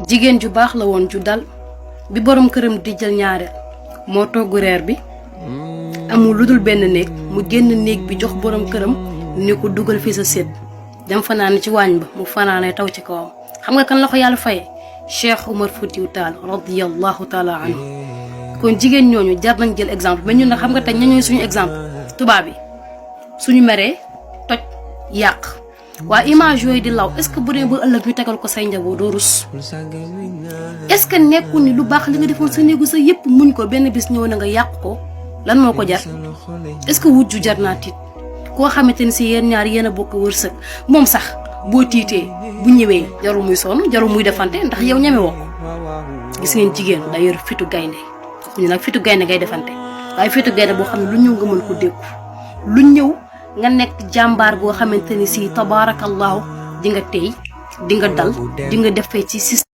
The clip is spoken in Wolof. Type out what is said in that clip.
jigéen ju baax la woon ju dal bi borom këram di jël ñaareel moo togg reer bi amul lu dul benn néeg mu génn néeg bi jox borom këram ni ko dugal fi sa séet dem fanaan ci waañ ba mu fanaanee taw ci kawam xam nga kan la ko yàlla faye Cheikh Omar Foutiyou Tall radiyallahu taala anhu kon jigéen ñooñu jar nañ jël exemple mais ñun nag xam nga tey ñooñu suñu exemple tubaab yi suñu meree toj yàq waa image yooyu di law est-ce que bu dee ba ëllëg ñu tegal ko say njaboot doo rus est-ce que nekkul ni lu baax li nga defoon sa néegu sa yëpp muñ ko benn bis ñëw na nga yàq ko lan moo ko jar est-ce que wujju jar naa tiit koo xamante ni si yéen ñaar yéen a bokk wërsëg moom sax boo tiitee bu ñëwee jarul muy sonn jarul muy defante ndax yow ñeme woo ko gis ngeen jigéen da yor fitu gaynde ñu nag fitu gaynde ngay defante waaye fitu gaynde boo xam ne lu ñëw nga mën ko dékku lu ñëw nga nekk jàmbaar boo xamante ni si tabaarakallahu di nga tey di nga dal di nga defee ci système